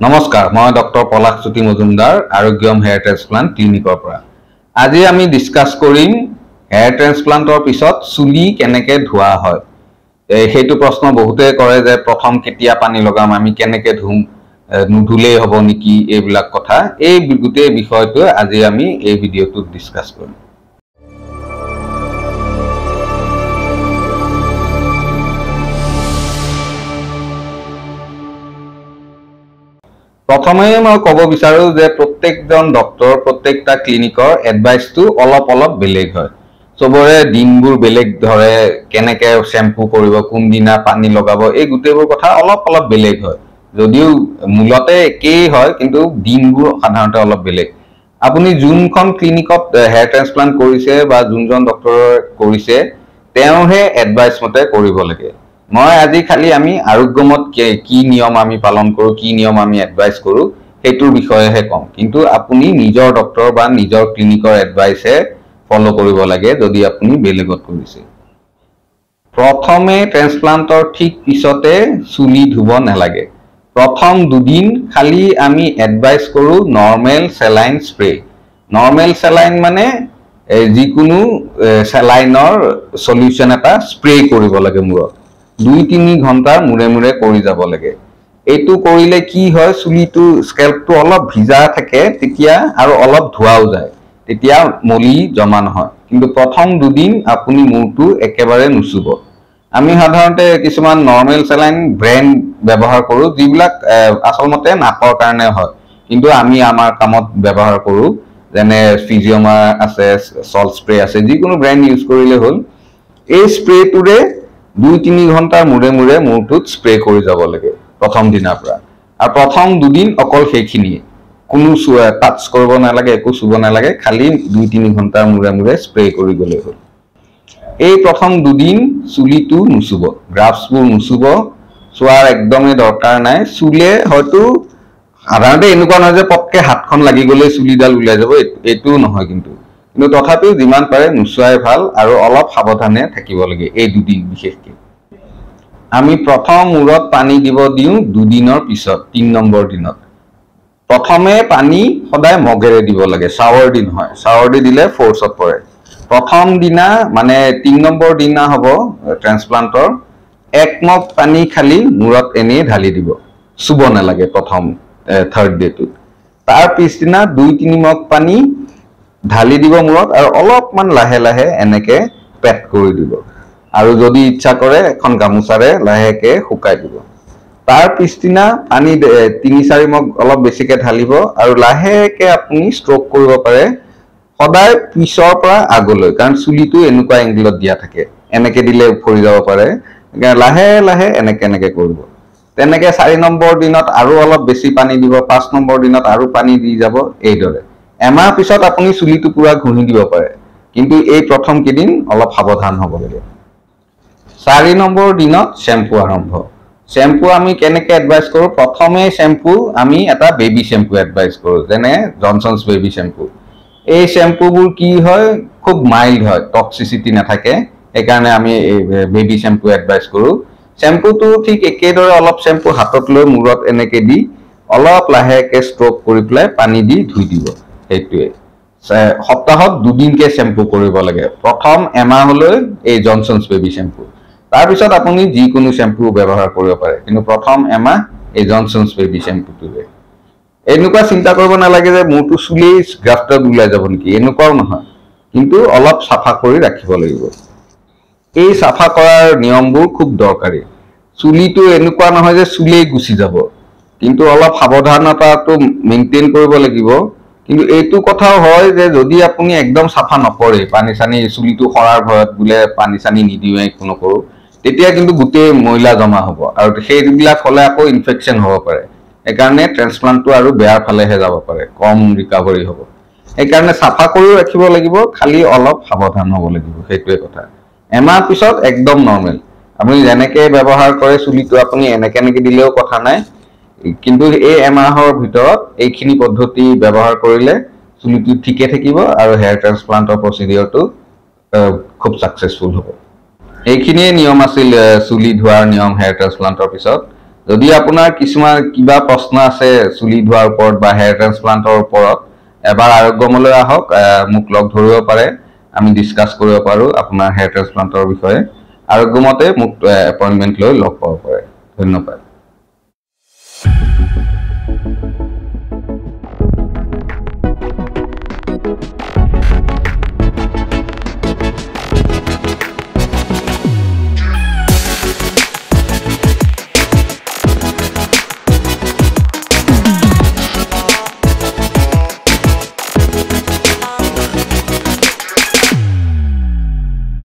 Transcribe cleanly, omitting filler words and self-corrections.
নমস্কাৰ, মই ডক্টৰ পলাশজ্যোতি মজুমদাৰ, আৰোগ্যম হেয়াৰ ট্ৰেন্সপ্লাণ্ট ক্লিনিকৰ পৰা। আজি আমি ডিছকাছ কৰিম হেয়াৰ ট্ৰেন্সপ্লাণ্টৰ পিছত চুলি কেনেকৈ ধোৱা হয়। সেইটো প্ৰশ্ন বহুতে কৰে যে প্ৰথম কেতিয়া পানী লগাম, আমি কেনেকৈ ধুম, নুধুলেই হ'ব নেকি, এইবিলাক কথা। এই গোটেই বিষয়টো আজি আমি এই ভিডিঅ'টোত ডিছকাছ কৰিম। প্ৰথমে মই ক'ব বিচাৰোঁ যে প্ৰত্যেকজন ডক্টৰ, প্ৰত্যেকটা ক্লিনিকৰ এডভাইচটো অলপ অলপ বেলেগ হয়। চবৰে দিনবোৰ বেলেগ ধৰে, কেনেকৈ শ্বেম্পু কৰিব, কোনদিনা পানী লগাব, এই গোটেইবোৰ কথা অলপ অলপ বেলেগ হয়। যদিও মূলতে একেই হয়, কিন্তু দিনবোৰ সাধাৰণতে অলপ বেলেগ। আপুনি যোনখন ক্লিনিকত হেয়াৰ ট্ৰেন্সপ্লাণ্ট কৰিছে বা যোনজন ডক্টৰে কৰিছে, তেওঁহে এডভাইচ মতে কৰিব লাগে। মই আজি খালি আমি আৰোগ্যমত কি নিয়ম আমি পালন কৰোঁ, কি নিয়ম আমি এডভাইচ কৰোঁ, সেইটোৰ বিষয়েহে ক'ম। কিন্তু আপুনি নিজৰ ডক্টৰ বা নিজৰ ক্লিনিকৰ এডভাইচহে ফ'ল' কৰিব লাগে যদি আপুনি বেলেগত কৰিছে। প্ৰথমে ট্ৰেন্সপ্লাণ্টৰ ঠিক পিছতে চুলি ধুব নালাগে। প্ৰথম দুদিন খালি আমি এডভাইচ কৰোঁ normal saline spray. Normal saline মানে যিকোনো চেলাইনৰ চলিউশ্যন এটা স্প্ৰে কৰিব লাগে মূৰত। 2-3 ঘণ্টাৰ মূৰে মূৰে কৰি যাব লাগে। এইটো কৰিলে কি হয়, চুলিটো স্কেল্পটো অলপ ভিজা থাকে তেতিয়া, আৰু অলপ ধোৱাও যায়, তেতিয়া মলি জমা নহয়। কিন্তু প্ৰথম দুদিন আপুনি মূৰটো একেবাৰে নুচুব। আমি সাধাৰণতে কিছুমান নৰ্মেল চেলাইন ব্ৰেণ্ড ব্যৱহাৰ কৰোঁ, যিবিলাক আচলমতে নাকৰ কাৰণে হয়, কিন্তু আমি আমাৰ কামত ব্যৱহাৰ কৰোঁ। যেনে ফিজিঅ'মাৰ আছে, চল্ট স্প্ৰে আছে, যিকোনো ব্ৰেণ্ড ইউজ কৰিলে হ'ল। এই স্প্ৰেটোৰে 2-3 ঘণ্টাৰ মূৰে মূৰে মূৰটোত স্প্ৰে কৰি যাব লাগে প্ৰথম দিনাৰ পৰা। আৰু প্ৰথম দুদিন অকল সেইখিনিয়ে, কোনো টাচ কৰিব নালাগে, একো চুব নালাগে, খালি 2-3 ঘণ্টাৰ মূৰে মূৰে স্প্ৰে কৰি গ'লেই হ'ল। এই প্ৰথম দুদিন চুলিটো নুচুব, গ্ৰাফছবোৰ নুচুব, চোৱাৰ একদমেই দৰকাৰ নাই। চুলে হয়তো সাধাৰণতে এনেকুৱা নহয় যে পটকে হাতখন লাগি গ'লেই চুলিডাল ওলাই যাব, এইটোও নহয়, কিন্তু তথাপিও যিমান পাৰে নুচুৱাই ভাল, আৰু অলপ সাৱধানে থাকিব লাগে এই দুদিন বিশেষকৈ। আমি প্ৰথম মূৰত পানী দিব দিওঁ দুদিনৰ পিছত, 3 নম্বৰ দিনত। প্ৰথমে পানী সদায় মগেৰে দিব লাগে, শ্বাৱাৰ দি নহয়। শ্বাৱাৰ দি দিলে ফ'ৰ্চত পৰে। প্ৰথম দিনা মানে 3 নম্বৰ দিনা হ'ব ট্ৰেন্সপ্লাণ্টৰ, 1 মগ পানী খালি মূৰত এনেই ঢালি দিব, চুব নালাগে প্ৰথম থাৰ্ড ডেটোত। তাৰ পিছদিনা 2-3 মগ পানী ঢালি দিব মূৰত, আৰু অলপমান লাহে লাহে এনেকে পেট কৰি দিব, আৰু যদি ইচ্ছা কৰে এখন গামোচাৰে লাহেকে শুকাই দিব। তাৰ পিছদিনা পানী 3-4 মগ অলপ বেছিকে ঢালিব, আৰু লাহেকে আপুনি ষ্ট্ৰক কৰিব পাৰে, সদায় পিছৰ পৰা আগলৈ, কাৰণ চুলিটো এনেকুৱা এংগলত দিয়া থাকে, এনেকে দিলে উফৰি যাব পাৰে, লাহে লাহে এনেকে এনেকে কৰিব। তেনেকে 4 নম্বৰ দিনত আৰু অলপ বেছি পানী দিব, 5 নম্বৰ দিনত আৰু পানী দি যাব, এইদৰে। এমাহ পিছত আপুনি চুলিটো পুৰা ঘঁহি দিব পাৰে, কিন্তু এই প্ৰথম কেইদিন অলপ সাৱধান হ'ব লাগে। 4 নম্বৰ দিনত শ্বেম্পু আৰম্ভ। শ্বেম্পু আমি কেনেকৈ এডভাইচ কৰোঁ, প্ৰথমে শ্বেম্পু আমি এটা বেবী শ্বেম্পু এডভাইচ কৰোঁ, যেনে জনচনছ বেবী শ্বেম্পু। এই শ্বেম্পুবোৰ কি হয়, খুব মাইল্ড হয়, টক্সিচিটি নাথাকে, সেইকাৰণে আমি এই বেবী শ্বেম্পু এডভাইচ কৰোঁ। শ্বেম্পুটো ঠিক একেদৰে অলপ শ্বেম্পু হাতত লৈ মূৰত এনেকৈ দি অলপ লাহেকৈ ষ্ট্ৰক কৰি পেলাই পানী দি ধুই দিব। সেইটোৱে সপ্তাহত দুদিনকৈ শ্বেম্পু কৰিব লাগে, প্ৰথম এমাহলৈ এই জনচনছ বেবী শ্বেম্পু। তাৰপিছত আপুনি যিকোনো শ্বেম্পু ব্যৱহাৰ কৰিব পাৰে, কিন্তু প্ৰথম এমাহ এই জনচনছ বেবী শ্বেম্পুটোৰে। এনেকুৱা চিন্তা কৰিব নালাগে যে মূৰটো চুলেই গ্ৰাফটত ওলাই যাব নেকি, এনেকুৱাও নহয়, কিন্তু অলপ চাফা কৰি ৰাখিব লাগিব। এই চাফা কৰাৰ নিয়মবোৰ খুব দৰকাৰী। চুলিটো এনেকুৱা নহয় যে চুলেই গুচি যাব, কিন্তু অলপ সাৱধানতাটো মেইনটেইন কৰিব লাগিব। কিন্তু এইটো কথাও হয় যে যদি আপুনি একদম চাফা নকৰে, পানী চানী চুলিটো সৰাৰ ভয়ত বোলে পানী চানী নিদিওঁ, একো নকৰোঁ, তেতিয়া কিন্তু গোটেই ময়লা জমা হ'ব, আৰু সেইবিলাক হ'লে আকৌ ইনফেকশ্যন হ'ব পাৰে। সেইকাৰণে ট্ৰেন্সপ্লাণ্টটো আৰু বেয়াৰ ফালেহে যাব পাৰে, কম ৰিকাভাৰী হ'ব। সেইকাৰণে চাফা কৰিও ৰাখিব লাগিব, খালি অলপ সাৱধান হ'ব লাগিব, সেইটোৱে কথা। এমাহ পিছত একদম নৰ্মেল, আপুনি যেনেকৈ ব্যৱহাৰ কৰে চুলিটো আপুনি এনেকে এনেকে দিলেও কথা নাই, কিন্তু এই এমাহৰ ভিতৰত এইখিনি পদ্ধতি ব্যৱহাৰ কৰিলে চুলিটো ঠিকে থাকিব, আৰু হেয়াৰ ট্ৰেন্সপ্লাণ্টৰ প্ৰচিডিঅ'ৰটো খুব ছাকচেছফুল হ'ব। এইখিনিয়ে নিয়ম আছিল চুলি ধোৱাৰ নিয়ম হেয়াৰ ট্ৰেন্সপ্লাণ্টৰ পিছত। যদি আপোনাৰ কিছুমান কিবা প্ৰশ্ন আছে চুলি ধোৱাৰ ওপৰত বা হেয়াৰ ট্ৰান্সপ্লান্টৰ ওপৰত, এবাৰ আৰোগ্যমলৈ আহক, মোক লগ ধৰিব পাৰে, আমি ডিছকাছ কৰিব পাৰোঁ আপোনাৰ হেয়াৰ ট্ৰান্সপ্লান্টৰ বিষয়ে। আৰোগ্যমতে মোক এপইণ্টমেণ্ট লৈ লগ পাব পাৰে। ধন্যবাদ।